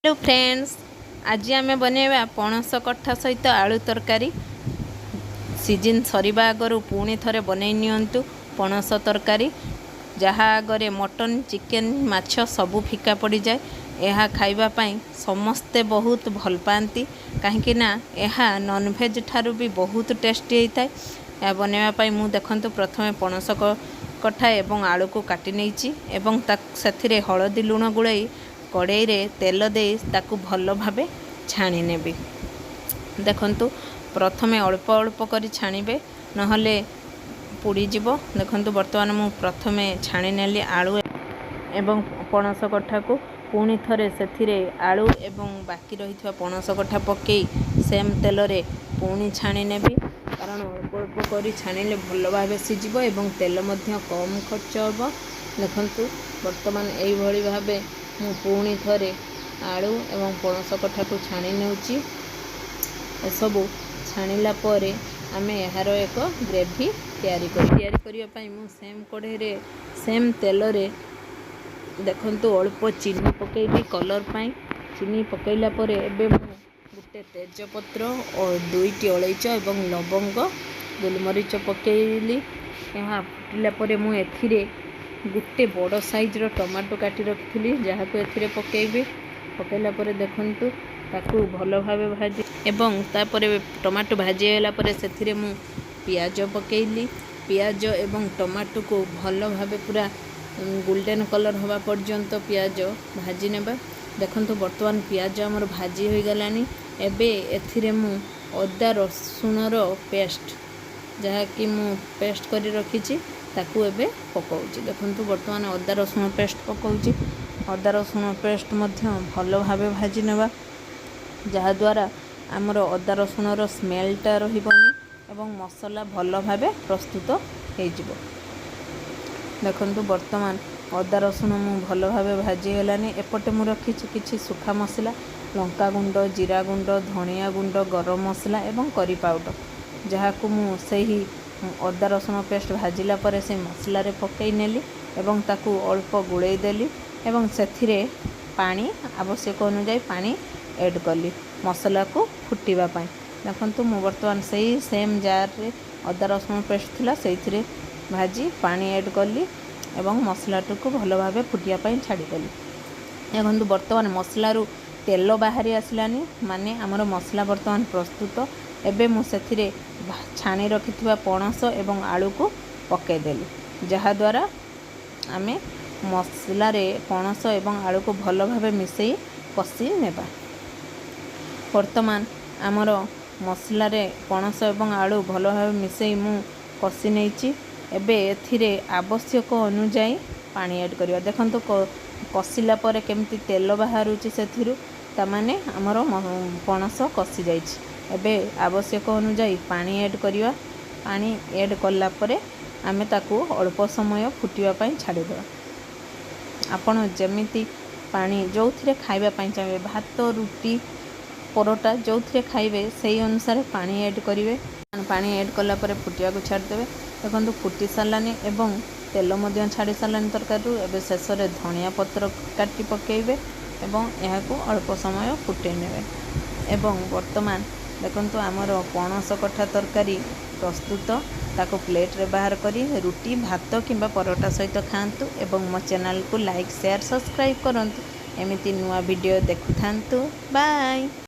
Hello friends, ଆଜି ଆମେ ବନେଇବା ପଣସ କଠା ସହିତ ଆଳୁ ତରକାରୀ। ସିଜିନ୍ ସରିବା ଆଗରୁ ପୁଣି ଥରେ ବନେଇ ନିଅନ୍ତୁ ପଣସ ତରକାରୀ, ଯାହା ଆଗରେ ମଟନ୍, ଚିକେନ୍, ମାଛ ସବୁ ଫିକା ପଡ଼ିଯାଏ। ଏହା ଖାଇବା ପାଇଁ ସମସ୍ତେ ବହୁତ ଭଲ ପାଆନ୍ତି, କାହିଁକି ନା ଏହା ନନଭେଜ୍ ଠାରୁ ବି ବହୁତ ଟେଷ୍ଟି ହେଇଥାଏ। ଏହା ବନେଇବା ପାଇଁ ମୁଁ ଦେଖନ୍ତୁ ପ୍ରଥମେ ପଣସ କଠା ଏବଂ ଆଳୁକୁ କାଟି ନେଇଛି ଏବଂ ସେଥିରେ ହଳଦୀ ଲୁଣ ଗୋଳାଇ କଡ଼େଇରେ ତେଲ ଦେଇ ତାକୁ ଭଲ ଭାବେ ଛାଣି ନେବି। ଦେଖନ୍ତୁ, ପ୍ରଥମେ ଅଳ୍ପ ଅଳ୍ପ କରି ଛାଣିବେ, ନହେଲେ ପୋଡ଼ିଯିବ। ଦେଖନ୍ତୁ, ବର୍ତ୍ତମାନ ମୁଁ ପ୍ରଥମେ ଛାଣି ନେଲି ଆଳୁ ଏବଂ ପଣସ କଠାକୁ। ପୁଣି ଥରେ ସେଥିରେ ଆଳୁ ଏବଂ ବାକି ରହିଥିବା ପଣସ କଠା ପକାଇ ସେମ୍ ତେଲରେ ପୁଣି ଛାଣି ନେବି, କାରଣ ଅଳ୍ପ ଅଳ୍ପ କରି ଛାଣିଲେ ଭଲ ଭାବେ ସିଝିବ ଏବଂ ତେଲ ମଧ୍ୟ କମ୍ ଖର୍ଚ୍ଚ ହେବ। ଦେଖନ୍ତୁ, ବର୍ତ୍ତମାନ ଏଇଭଳି ଭାବେ ମୁଁ ପୁଣି ଥରେ ଆଳୁ ଏବଂ ପଣସ କଠାକୁ ଛାଣି ନେଉଛି। ଏସବୁ ଛାଣିଲା ପରେ ଆମେ ଏହାର ଏକ ଗ୍ରେଭି ତିଆରି କରି ତିଆରି କରିବା ପାଇଁ ମୁଁ ସେମ୍ କଢ଼େଇରେ, ସେମ୍ ତେଲରେ ଦେଖନ୍ତୁ ଅଳ୍ପ ଚିନି ପକାଇଲି କଲର୍ ପାଇଁ। ଚିନି ପକାଇଲା ପରେ ଏବେ ମୁଁ ଗୋଟେ ତେଜପତ୍ର ଓ ଦୁଇଟି ଅଳେଇଚ ଏବଂ ଲବଙ୍ଗ, ଗୋଲମରିଚ ପକାଇଲି। ଏହା ଫୁଟିଲା ପରେ ମୁଁ ଏଥିରେ ଗୋଟେ ବଡ଼ ସାଇଜ୍ର ଟମାଟୋ କାଟି ରଖିଥିଲି, ଯାହାକୁ ଏଥିରେ ପକାଇବି। ପକାଇଲା ପରେ ଦେଖନ୍ତୁ ତାକୁ ଭଲ ଭାବେ ଭାଜି ଏବଂ ତାପରେ ଟମାଟୋ ଭାଜି ହେଲା ପରେ ସେଥିରେ ମୁଁ ପିଆଜ ପକାଇଲି। ପିଆଜ ଏବଂ ଟମାଟୋକୁ ଭଲ ଭାବେ ପୁରା ଗୋଲ୍ଡେନ୍ କଲର୍ ହେବା ପର୍ଯ୍ୟନ୍ତ ପିଆଜ ଭାଜି ନେବା। ଦେଖନ୍ତୁ, ବର୍ତ୍ତମାନ ପିଆଜ ଆମର ଭାଜି ହୋଇଗଲାଣି। ଏବେ ଏଥିରେ ମୁଁ ଅଦା ରସୁଣର ପେଷ୍ଟ, ଯାହାକି ମୁଁ ପେଷ୍ଟ କରି ରଖିଛି, ତାକୁ ଏବେ ପକାଉଛି। ଦେଖନ୍ତୁ, ବର୍ତ୍ତମାନ ଅଦା ରସୁଣ ପେଷ୍ଟ ପକାଉଛି। ଅଦା ରସୁଣ ପେଷ୍ଟ ମଧ୍ୟ ଭଲ ଭାବେ ଭାଜି ନେବା, ଯାହାଦ୍ୱାରା ଆମର ଅଦା ରସୁଣର ସ୍ମେଲଟା ରହିବନି ଏବଂ ମସଲା ଭଲ ଭାବେ ପ୍ରସ୍ତୁତ ହେଇଯିବ। ଦେଖନ୍ତୁ, ବର୍ତ୍ତମାନ ଅଦା ରସୁଣ ମୁଁ ଭଲ ଭାବେ ଭାଜି ହେଲାନି। ଏପଟେ ମୁଁ ରଖିଛି କିଛି ଶୁଖା ମସଲା: ଲଙ୍କା ଗୁଣ୍ଡ, ଜିରା ଗୁଣ୍ଡ, ଧନିଆ ଗୁଣ୍ଡ, ଗରମ ମସଲା ଏବଂ କରି ପାଉଡ଼ର, ଯାହାକୁ ମୁଁ ସେହି ଅଦା ରସୁଣ ପେଷ୍ଟ ଭାଜିଲା ପରେ ସେଇ ମସଲାରେ ପକାଇ ନେଲି ଏବଂ ତାକୁ ଅଳ୍ପ ଗୋଳେଇ ଦେଲି ଏବଂ ସେଥିରେ ପାଣି, ଆବଶ୍ୟକ ଅନୁଯାୟୀ ପାଣି ଏଡ଼୍ କଲି ମସଲାକୁ ଫୁଟିବା ପାଇଁ। ଦେଖନ୍ତୁ, ମୁଁ ବର୍ତ୍ତମାନ ସେଇ ସେମ୍ ଜାର୍ରେ ଅଦା ରସୁଣ ପେଷ୍ଟ ଥିଲା, ସେଇଥିରେ ଭାଜି ପାଣି ଏଡ଼୍ କଲି ଏବଂ ମସଲାଟିକୁ ଭଲ ଭାବେ ଫୁଟିବା ପାଇଁ ଛାଡ଼ିଦେଲି। ଦେଖନ୍ତୁ, ବର୍ତ୍ତମାନ ମସଲାରୁ ତେଲ ବାହାରି ଆସିଲାନି, ମାନେ ଆମର ମସଲା ବର୍ତ୍ତମାନ ପ୍ରସ୍ତୁତ। ଏବେ ମୁଁ ସେଥିରେ ଛାଣି ରଖିଥିବା ପଣସ ଏବଂ ଆଳୁକୁ ପକାଇଦେଲି, ଯାହାଦ୍ୱାରା ଆମେ ମସଲାରେ ପଣସ ଏବଂ ଆଳୁକୁ ଭଲ ଭାବେ ମିଶାଇ କଷି ନେବା। ବର୍ତ୍ତମାନ ଆମର ମସଲାରେ ପଣସ ଏବଂ ଆଳୁ ଭଲ ଭାବେ ମିଶାଇ ମୁଁ କଷି ନେଇଛି। ଏବେ ଏଥିରେ ଆବଶ୍ୟକ ଅନୁଯାୟୀ ପାଣି ଆଡ଼୍ କରିବା। ଦେଖନ୍ତୁ, କଷିଲା ପରେ କେମିତି ତେଲ ବାହାରୁଛି ସେଥିରୁ, ତାମାନେ ଆମର ପଣସ କଷି ଯାଇଛି। ଏବେ ଆବଶ୍ୟକ ଅନୁଯାୟୀ ପାଣି ଆଡ଼୍ କରିବା। ପାଣି ଏଡ଼୍ କଲା ପରେ ଆମେ ତାକୁ ଅଳ୍ପ ସମୟ ଫୁଟିବା ପାଇଁ ଛାଡ଼ିଦେବା। ଆପଣ ଯେମିତି ପାଣି ଯେଉଁଥିରେ ଖାଇବା ପାଇଁ ଚାହିଁବେ, ଭାତ, ରୁଟି, ପରଟା, ଯେଉଁଥିରେ ଖାଇବେ, ସେଇ ଅନୁସାରେ ପାଣି ଏଡ଼୍ କରିବେ। ପାଣି ଏଡ଼୍ କଲା ପରେ ଫୁଟିବାକୁ ଛାଡ଼ିଦେବେ। ଦେଖନ୍ତୁ, ଫୁଟି ସାରିଲାନି ଏବଂ ତେଲ ମଧ୍ୟ ଛାଡ଼ି ସାରିଲାନି ତରକାରୀରୁ। ଏବେ ଶେଷରେ ଧନିଆ ପତ୍ର କାଟି ପକାଇବେ ଏବଂ ଏହାକୁ ଅଳ୍ପ ସମୟ ଫୁଟାଇ ନେବେ। ଏବଂ ବର୍ତ୍ତମାନ ଦେଖନ୍ତୁ, ଆମର ପଣସ କଠା ତରକାରୀ ପ୍ରସ୍ତୁତ। ତାକୁ ପ୍ଲେଟ୍ରେ ବାହାର କରି ରୁଟି, ଭାତ କିମ୍ବା ପରଟା ସହିତ ଖାଆନ୍ତୁ ଏବଂ ମୋ ଚ୍ୟାନେଲକୁ ଲାଇକ୍, ସେୟାର, ସବସ୍କ୍ରାଇବ୍ କରନ୍ତୁ। ଏମିତି ନୂଆ ଭିଡ଼ିଓ ଦେଖୁଥାନ୍ତୁ। ବାଏ।